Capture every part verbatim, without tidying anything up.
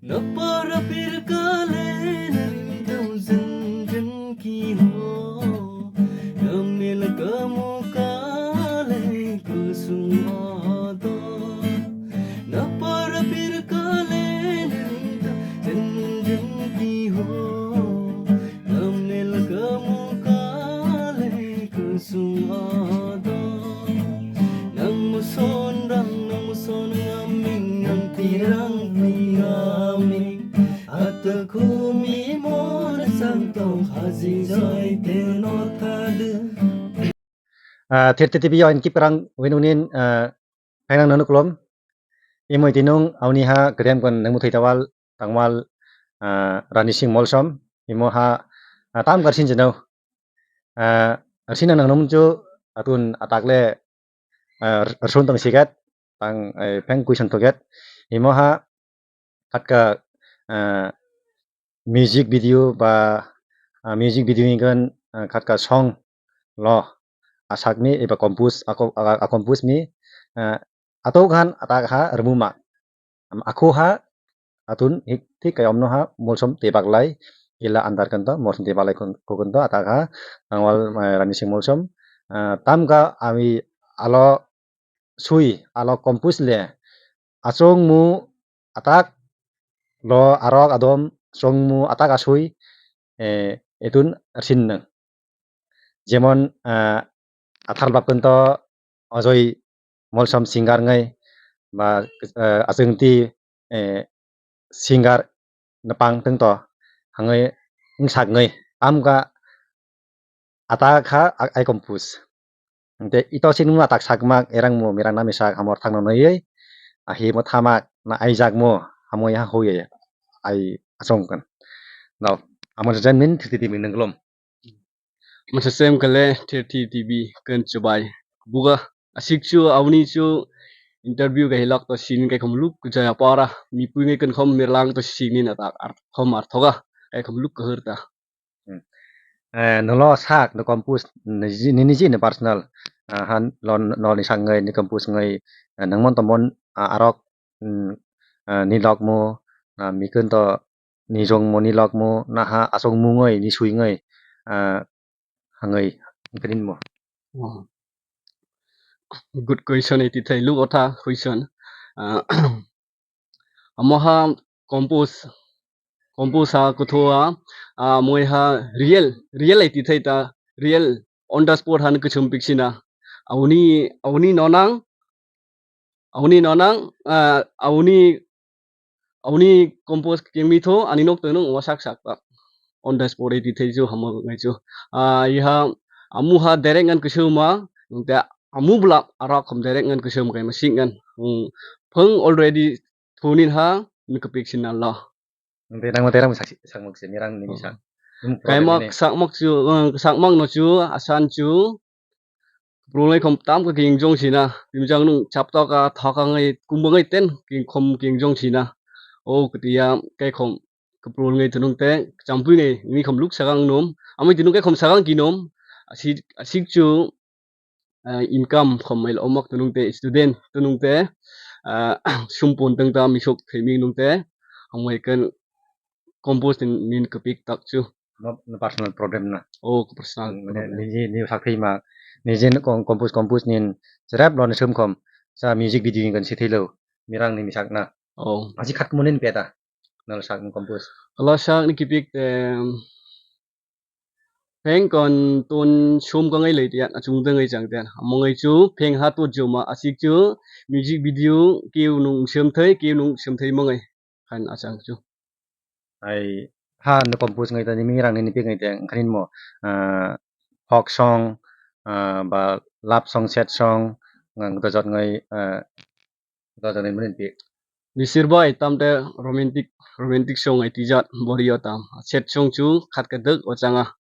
Napara pirkale nari dau zeng zeng ki ho, namil kamu kale kusung ado. Napara pirkale nari dau zeng zeng ki ho, namil kamu kale kusung ado. Nang muson rang, nang muson ngaming, nang tirang tingaming. Atakumi mon santong haji jai teno thade. Ah, thir titi biyo in kiprang winunin, ah, phainang nanu kulom. Imoi tinung auni ha krem kon nang muthai tawal tangwal, ah, Rani Singh Molsom. Imo ha, ah, tam kar sin jeno. Ah, sina nang nung chu atun atak le, ah, rsun tong sigat tang, eh, peng kui san toget. Imo ha khatka, ah, music video ba, ah, music video ni gan, ah, khatka song lo asakni eba compose, ako, a, a compose ni, ah, atok han atak ha rwmuma. Am, akho ha atun hik thik kai omno ha molsom tebak lai ila andar kanto molsom tebak lai kun, kukunto atak ha tangwal, eh, Rani Singh Molsom, ah, tamka ami alo sui alo compose le achong mu atak lo arok adom chong mu atak asui, eh, etun sin nang. Jemon, ah, athar bak kunto Ajoy Molsom singer ngai ba, eh, achwngti, eh, singer napang tengto hangwi wngsak ngai tamka atak ha a-, ai compose. Hingte ito sini mu atak sakmak erang mu mirang nami sak hamor thangno noiwi ahi mo thamak na ai jak mo hamoi ha hoye ai asong kan. No, amo jamin thiti min nglom. Masa sem kale thirty T V kan chubai. Buga asik chu auni chu interview ga hilak to sin kai khom luk jaya para mi pui ngai kan khom mirlang to sini na tak ar khom ar thoga kai khom luk kahar ta. Hmm. Eh, nolo sak no compose niji, nini ji ni personal, ah, han lon, lon ni sak ngai ni compose ngai, eh, nangmon tomon, ah, arok, hmm, ah, ni lok mo, ah, mikun to ni jong mo ni lok mo naha asong mungoi ni sui ngai, ah, hangoi krin mo. Oh. Good question, iti thai lu otha question. Ah, amo ha compose, compose ha kutho ha, ah, moi ha real, real iti thai ta, real on the spot han kuchum piksina. Auni, auni nonang, auni nonang, ah, auni, auni compose kengmi tho, ani nok tong nung wasak sak ta. On the spot iti thai chu hamo ngai chu. Ah, iha amu ha direct ngan kuchuma, nungte amu bla arok khom direct ngan kuchum kai masik ngan. Hmm. Phung already thunin ha, mi kapik sin Allah. Nang te nang mate rang sak, sak mok se, mirang ni Oh. sak. Nung Kai problem mak ni. Sak mak chu, uh, sak mak no chu, asan chu. Prulai khom tam ka king jong sina. Pimjang nung chap to ka tha ka ngai, kum ba ngai ten, king khom king jong sina. O katiya kai khom ka prul ngai tunung te, champui ngai, mi khom luk sakang nom. Amai tunung kai khom sakang ki nom. Asik, asik chu, ah, income khom mail omok tunung te, student tunung te, ah, sumpun teng ta misuk themi nung te, hamai kan compose nin, nin kapik tak chu. No, no personal problem na. Oh, personal Mane problem. Niji, ni sak thei ma, niji ni com-, compose, compose nin, serap lo ni sum khom, sa music video ni kan si thei lo, mirang ni misak na. Oh. Asi khat mo nin peta, nal sak ni compose. Lo sak ni kipik te, Pheng kon ton sum ka ngai lei tian, achung te ngai chang tian. Amo ngai chu, pheng ha tu joma asik chu, music video, kiu nung sem thai, kiu nung sem thai mangai. Khan achang chu. Ai, ha no compose ngai ta, ni mi rang ni pi ngai te, khanin mo, ah, folk song, ah, ba love song, sad song, ngang ta jot ngai, ah, Raja ni mani pi. Bisir bai tam te romantic, romantic song ai tijat bori o tam. Set song chu khat ka dek o changa.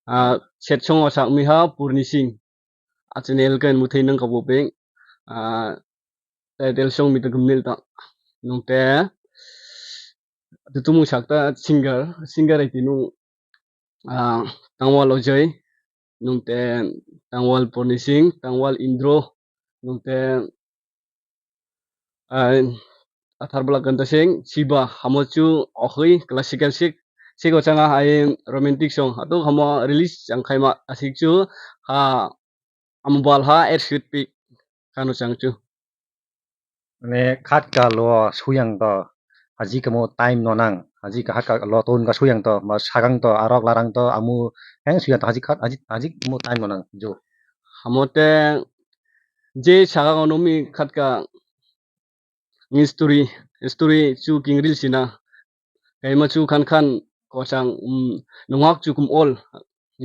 Ah, set song o sak mi ha Purni Singh. A channel kan muthai nang ka bo peng. Ah, title song mi ta gumnil ta. Nung te tutumu sak ta singer, singer ai tinu, ah, Tangwal Ojoi, nung te Tangwal Purni Singh, Tangwal Indro, nung te, ah, athar bwla kanta sing siba hamo chu okhwi classical sik sik o changa hai romantic song ato hamo release chang khaima asik chu ha amo bal ha er sweet pick kano chang chu. Mane khat ka lo suyang to, haji kamo time no nang, haji ka haka lo ton ka suyang to, ma sagang to, arok larang to, amu heng suyang to, haji khat, haji, haji kamo time no nang, jo. Hamote je sagang ono mi khat ka story, story chu king ril sina, kaima chu khan khan kosang, um, nungak chu kum ol,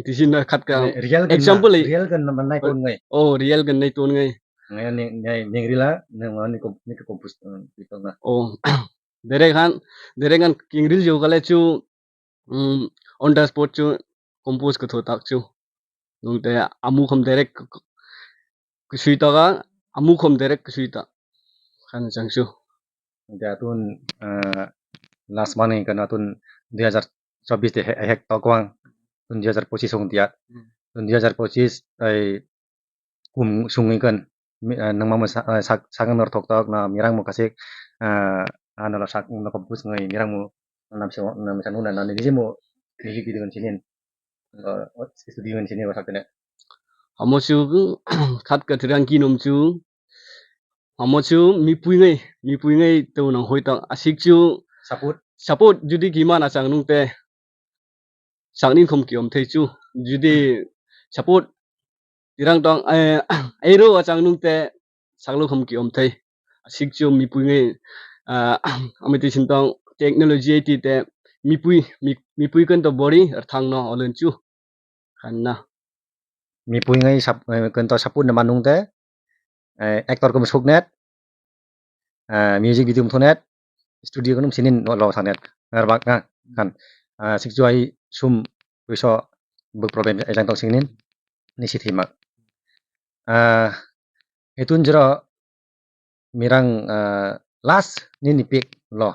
tisina khat ka. Mane real kan na, example, real kan na manai kon ngai. Oh, real kan nai ton ngai. Ngai ni, ngai ni rila, nang ni kom, ni kompus, um, itu na. Oh, derek han, derek han king ril jo kale chu, um, on the spot chu compose ko tho tak chu. Nung te amu khom derek k-, k-, kusui ta ga, amu khom derek kusui ta. Khan chang chu. Te atun, ah, last month kan atun dui hajar chobbish te he-, hek tok wang. Tun dui hajar pochis hong tiya. Hmm. Tun dui hajar pochis ai kum sungwi kan. Mi, ah, nangma mo sa-, ah, sak-, sakang northok tok na mirang mo kasik, ah, ano lo sak no kobus ngai mirang mo nam sa, nam sa nuna na ni mo music video kan sinin. Ah, studio kan sinin wasak tene. Amo chu khat ka tirang ki nom chu. Amo chu mi pui ngai, mi pui ngai to nang hoi ta asik chu. Support. Support judi ki mana chang nung te. Sakni khom ki om thei chu. Judi support tirang tong, eh, eiro achang nung te saklo khom ki om thei. Asik chu mi pui ngai, ah, ami ti sin tong technology ai ti te mi pui, mi, mi pui kan to bori ar thang no olen chu. Khan na. Mi pui ngai sap-, eh, kan to support na manung te, eh, actor kum suk net, eh, music video mthunet, studio kunum sinin lo, lo sanet. Ngar bak nga, kan. Ah, sik juai sum puiso buk problem ejang tong sinin, ni si thima. Ah, etun jero mirang, ah, last nini pick lo.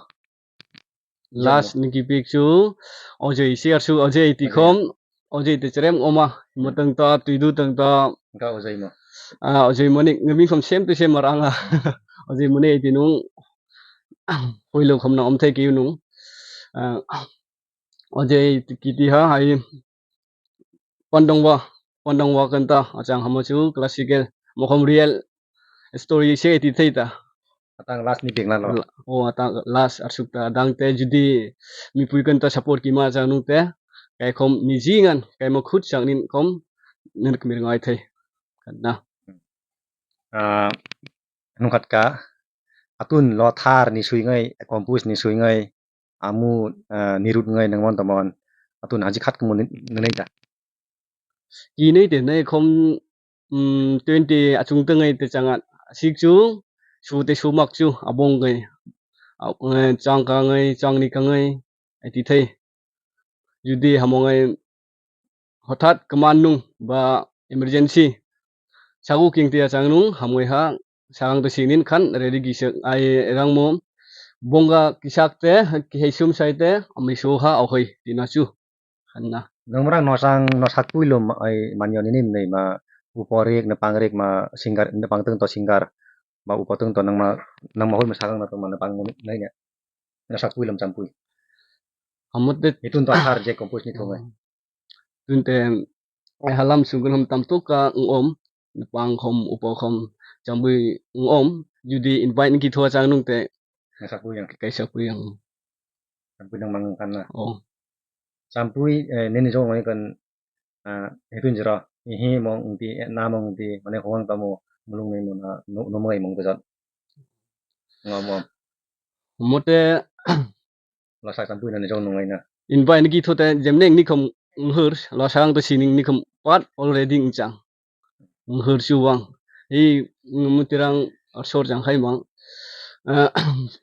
Last niki pick chu Ojoi si arsu Ojoi ti khom, Ojoi te cherem oma, mo tang ta, tuidu tang ta. Ka Ojoi mo. Ah, Ojoi mo ni ngami khom same to same mar anga. Ojoi mo ni ti nung poilo khom na om thai ki nung. Ah, Ojoi kiti ha hai Pandongwa, Pandongwa kanta achang hamo chu classical, mokhom real story se ti thei ta. Atang last ni bengla lo. La-, o atang last arsuk ta dang te judi mi pui kanta support ki ma achang nung te, kai khom ni jingan, kai mo khut chang nin khom nin kmir ngai thei. Kan na. Ah, nung khat ka, atun lo thar ni sui ngai, compose ni sui ngai, amu, ah, nirut ngai nangmon tamon, atun haji khat kumun ni, ni nai da. Kinui te nai khom, mm, twenty achung tengai te changa sik chu, su te su mak chu, abong ngai, a, ngai, chang ka ngai, chang ni ka ngai, ai ti thei. Judi hamo ngai hothat keman nung ba emergency. Sagu king tia chang nung hamoi ha sakang to sinin khan ready gisek ai rang mo bonga kisak te kihei sum sai te ami so ha ohoi tina chu khan na. Nung mrang nosang nosak puilo ma-, ai manyo nini nei ma upo rik na pang rik ma singer na pang teng to singer ba upo teng to nang ma nang ma hoi ma sakang na to ma na pang nai ne. Nosak puilam champui. Hamo te itun to athar je compose ni thungai. Tun te ai halam sungul hom tam tuk ka ngom, pang khom, upo khom, champui ngom, judi invite ni kitho chang nung te. Nosak puilam. Kaisa puilam. Champui nang mang kan na. Oh. Champui, eh, nini jong mai kan, ah, hetun jero, ihi mong ungti, eh, na mong ungti, mane huang tamo, mulung ni mona, no, no mai mong tejat. Ngom, ngom. Mote, lo sak champui nani jong nungai na. Invite ni kitho te, jemne ni khom, nghur, lo sak ang to sining ni khom, part already ngchang. Nghur chu wang. Hi, mutirang arsor jang khai mang. Ah,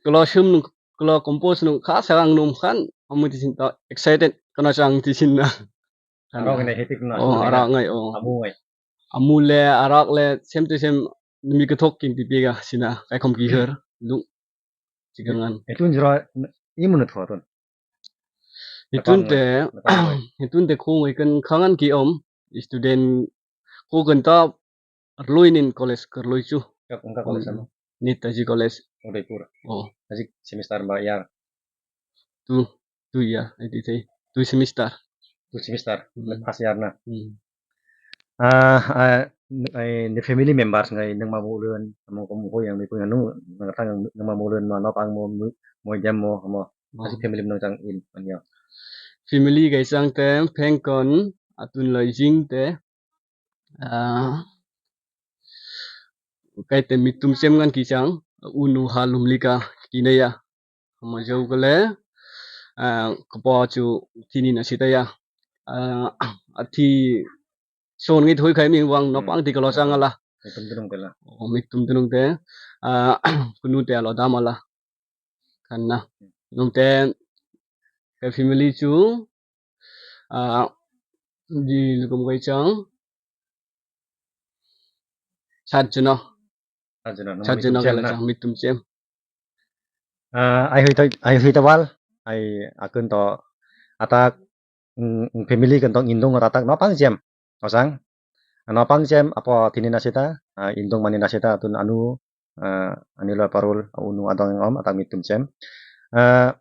klo sum nung, klo compose nung kha sarang num khan, amu tisin ta excited kana chang tisin na. Arok ngai hetik na. Oh, arak ngai, oh. Amu ngai. Amu le, arak le, same to same, mi kethok kin pipi ga sina, kai khom ki her, lu. Chikangan. Etun jero, imun thotun. Itun te, itun te khung ikan khangan ki om, student ko kan ta rlui nin college karlui chu. Kap, ungka college ano? Netaji College. Udaipur. Oh. Ajik semester ba year? Two, two year, I T I. Two semester. Two semester. Hmm. First year na? Hmm. Ah, ah, n-, ai, ni family members ngai nang ma mulen, amo ko mo yang ni ko yang nu, nang tang nang ma mulen ma no pang mo, mo, mo jam mo, mo. Oh. Asi family nang tang in, anya. Family gai sang te, Phengkon, Atun Loijing te, ah, kai te Mitum Chem ngan ki chang, unu ha Lumlika kinaya. Hamo jogole, ah, kpo chu tini na sitaya. Ah, athi son ngi thui khai mi wang no pang ti kalo chang ala. Mitum dunung te la. Oh, Mitum dunung te, ah, kunu te alo dam ala. Khanna. Nung te, ke family chu, ah, di lukum kai chang. Sat jona. Sat jona, nang Sat jona Mitum Chem kala na? Chang Mitum Chem. Ah, ai hui to, ai hui to wal, ai akun to atak, mm, mm, family kan tong indung atak no pang jem. Osang, no pang jem apo tini na sita, ah, indung mani na sita tun anu, ah, ani lo parul, unu adong om atak Mitum Chem. Ah,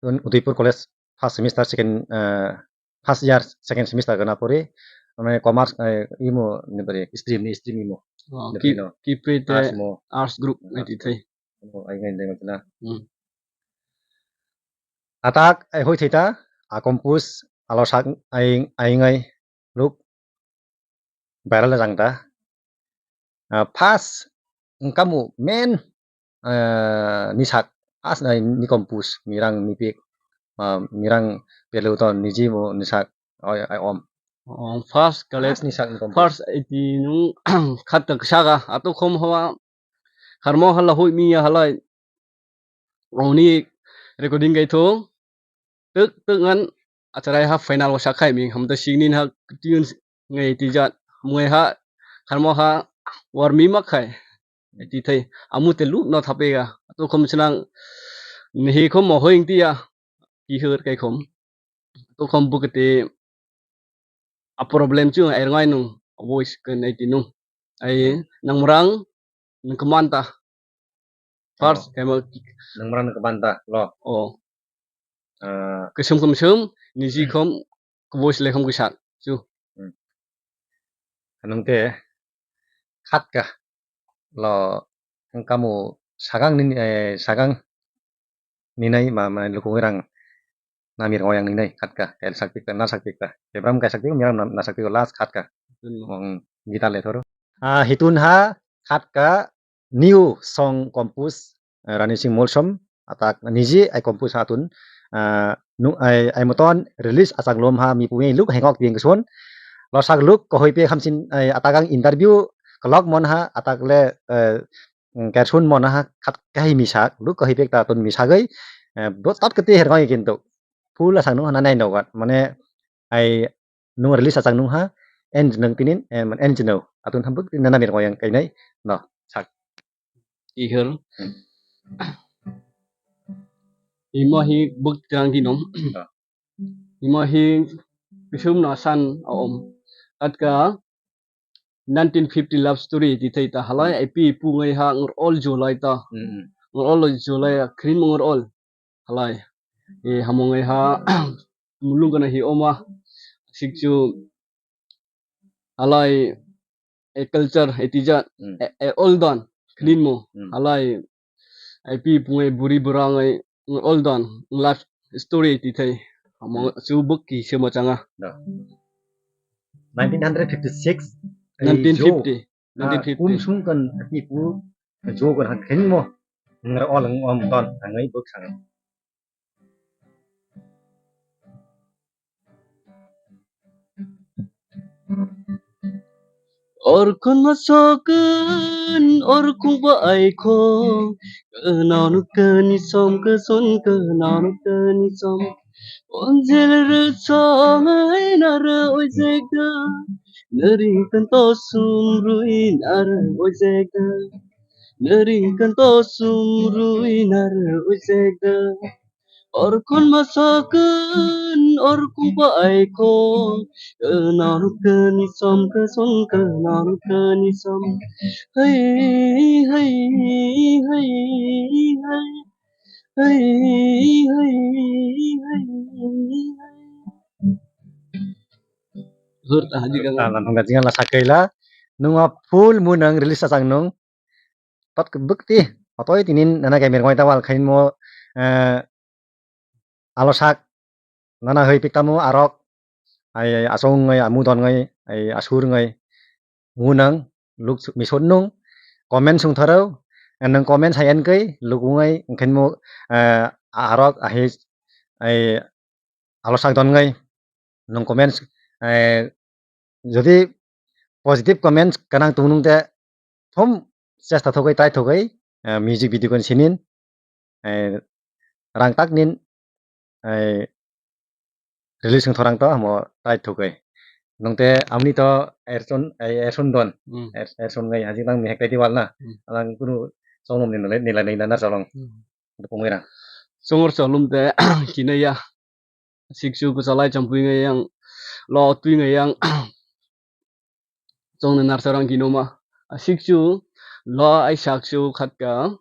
un Udaipur College first semester, second, eh, first year, second semester gana pori, ame commerce, eh, imo ni bari stream ni stream imo. Oh, ni ki, bari no. Ki pe te arts mo. Arts group. Arts nai ti thai. Mo ai ngai dai ma na. Hmm. Atak ai hoi thita, a compose, alo sak ai, ai ngai luk viral jang ta. Ah, first, wngkha mo main, ah, ni sak, first, ah, ni compose, Mirang Mipik, ah, Mirang Peleu to niji mo ni sak, oi, oi, om. Oh, first kale, first ni sak ni compose. First iti nung khat ka saka, ato khom hawa, kharmo hala hui mi ya halai, Oni recording kai thung. Tuk tuk ngan acharai ha final o sakha mi hamta singnin ha tune ngai tijat. Mui ha kharmo ha warmi mak khai. Ti thai amu te lu no thape ga. To khom chnang nihi khom mo hoing tiya. Ki hur kai khom. To khom bukete a problem chu ai rngai nung voice kan ai ti nung. Ai nang mrang nang kemanta. First, oh, kemo. Nang mrang nang kemanta lo. Oh. Ah. Kesum kesum niji khom kebos le khom kesak chu. Hmm. Kanung te khat ka lo kamu sagang ni, eh, sagang ninai ma, ma lukung rang namir ngoyang ninai khat ka, el sakpik ka, na sakpik ka. Ebram ka sakpik, miram na, na sakpik last khat ka. Hmm. Mong guitar le thoro. Ah, hitun ha khat ka new song compose, eh, Rani Singh Molsom, atak niji ai compose hatun, ah, nu, ai, ai moton release achak lom ha mi pui luk hengok tieng keson. Lo sak luk kohoi pe hamsin, ai, atak ang interview kelok mon ha, atak le, eh, mm, kersun mona ha khat kahi misak, luk kahi pek ta tun misagoi, eh, bo tat kete her ngai kintu. Full asang nung hana nai nogat, mane ai nung release asang nung ha, en nung tinin, eh, man en jino, atun ham buk nana mir ngoyang kainai, no, sak. Ihel. Hmm. Imo hi buk tirang dinom. Ah. Imo hi kisum na san om. Atka nineteen fifty love story ti thai ta halai, hmm, ai pi pu ngai ha ngur ol July ta. Hmm, hmm. Ngur ol July a krim ngur ol halai. E hamung ngai ha mulung kana hi oma sik chu halai e culture e tijat, hmm, e, e ol dan, hmm, clean mo, hmm, halai ai pi pu ngai buri bura ngai ol dan life story ti thai. Hamung, hmm, chu buk ki sema changa. Da. Nineteen hundred fifty-six, nineteen fifty, ah, nineteen fifty. Kum sung kan ati pu jo kan han khen mo. Ngar ol ng om ton ang ai buk sang. Orkun ma sokun, orkun ba aiko, kananu kani som kason, kananu kani som. Onjel rwchomwi narwk oijak da, nari kanto sumrwi narwk oijak da, nari kanto sumrwi narwk oijak da. Orkhon ma sakun, orkhon pa aikho, kwnarok kani som, kson kwnarok kani som. Hey, hey, hey, hey. Hey, hey, hey, hey. Hur ta haji ka. Talan hongga jinga la sakai la. Nungwa full munang release asang nung. Tot bukti. Otoi tinin nana kemir ngoi tawal khain mo, eh, alo sak nana hoi piktamo arok ai, ai asong ngai, amu don ngai, ai asur ngai, munang luk misot nung comment sung tharo, nang comment hai en kai luk ngai, engkhen mo, eh, arok ahi ai alo sak don ngai, nung comment, eh, jodi positive comments kanang tung nung te thom chesta thogoi, try thogoi, eh, music video kon sinin, eh, rang tak nin, eh, release wng thorang to amo try thogoi. Nung te amni to Erson, eh, Erson don. Hmm. Er-, Erson ngai hajik nang mihek tei wal na. Hmm. Alang kunu songnom ni nilai, nilai nai na cholong. Hmm. Pungwi rang. Songor cholum te kinaya. Siksu kwchalai champui ngai yang, lo twi ngai yang. Chongni narsa rang kinoma. Siksu lo ai saksu khatka.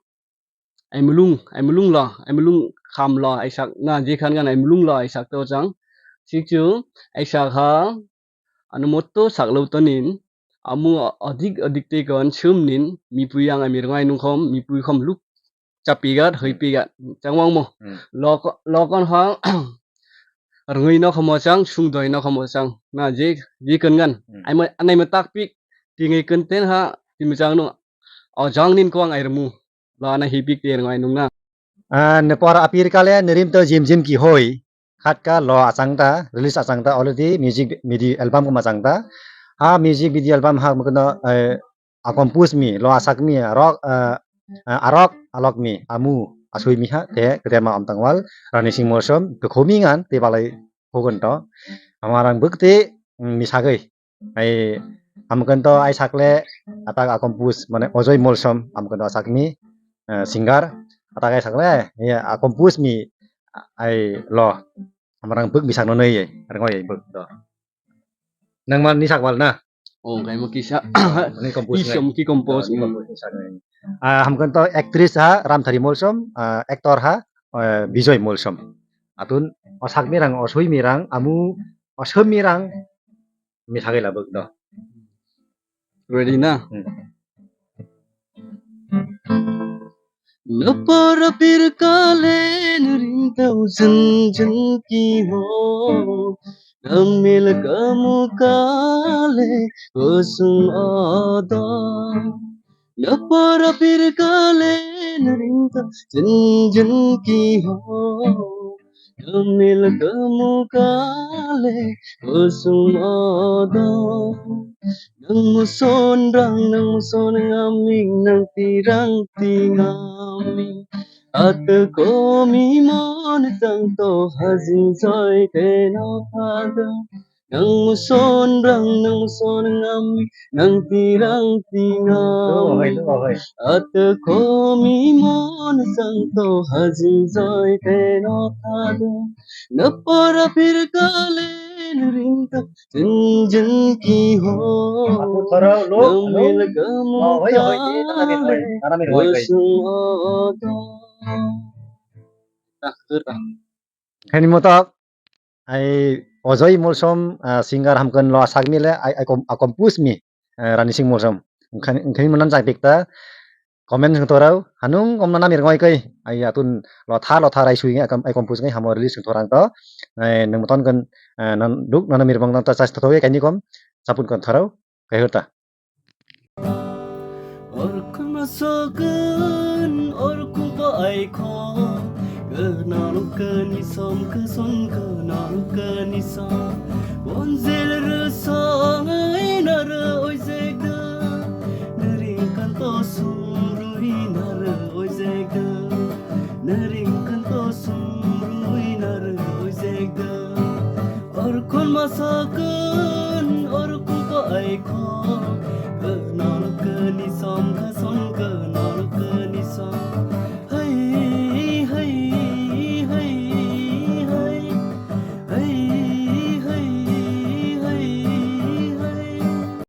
Ai mulung, ai mulung lo, ai mulung kham lo ai sak na je khan gan ai mulung lo ai sak to chang. Siksu ai sak ha. Ano motto saklo tonin, amu adik adik te kon sumnin, mipui yang ami rwngai nungkhom, mipui khom luk chapigat, hoipigat, changwangmo. Hmm. Loko-, lokon ha, rwngwi nokhomo chang, sungdoi nokhomo chang. Na, je, je kwngan. Hmm. Aimo, anaimo takpik, tingwi kwnten ha, timi changno, o jangnin kwang ai rwmu. Lo ana hipik te rwngai nungna. Ah, ne por apir kale, ne rim to jim jim ki hoi. Khatka lo achang ta, release achang ta, already music video album kuma achang ta. Ha music video album ha mukno, eh, a compose mi, lo asak mi, arok, eh, eh, arok alok mi, amu asui mi ha, te, kete ma amtang wal, Rani Singh Morsom, ke khomi ngan, te balai hogon to. Amarang bukti, mm, mi sagai. Ai, amukento ai sakle, atak a compose, mane Ojoi Molsom, amukento asakni, eh, singer, atak ai sakle, ya, a compose mi, ai lo, amarang buk bisakno noi, ai, arang oi, buk do. Nang man ni sakwal na? Oh, kaimo kisa. Ni compose Kisa ngai. Ki compose. Ni compose ni sakwal. Ah, amukento actress ha, Ramthari Molsom, ah, actor ha, eh, Bijoy Molsom. Atun, osak mirang, osoi mirang, amu, osoi mirang, mi sagai labuk do. Ready na? Hmm. Napara pirkalen ringtau jin jin ki ho, namil kamu kale kusum odo. Napara pirkalen ringtau jin jin ki ho, Kamil kamu kale kusum odo. Nang muson rang, nang muson ngaming, nang tirang tingaming. Ate komi mon tang to hajing joi te no pada. Nang muson rang, nang muson ngam, nang tirang tinga. Lo, hoi, lo, hoi. Ate komi mon sang to hajing joi te no thado. Napara pirkalen ringta jin jin ki ho. Aku thoro, lo, lo. Nang mil kamu lo, hoi, hoi, hoi, hoi, hoi, hoi, hoi. Kusung odo. Ah, khaini motok, ai Ojoi Molsom, ah, singer hamkon lo asak mile, ai, ai kom-, a compose mi, eh, Rani Singh Molsom. Nkhani, nkhani monan jai pikta, comment sing torau, hanung kom nana mir ngoi kai, ai atun lo tha, lo tha rai sui ngai, ai compose ngai hamo release sing torang to, ai nang moton kan, eh, nan duk nana mir bang ta chas to kai ni kom, sapun kon thorau, kai hota. Orkhon ma sokun, orkhon pa aikho, kwnarok kani som, kson kwnarok kani som. Bonjel rwsong ai naro oijek da, nering kanto sumrui naro oijek da, nering kanto sumrui naro oijek da. Orkhon ma sokun,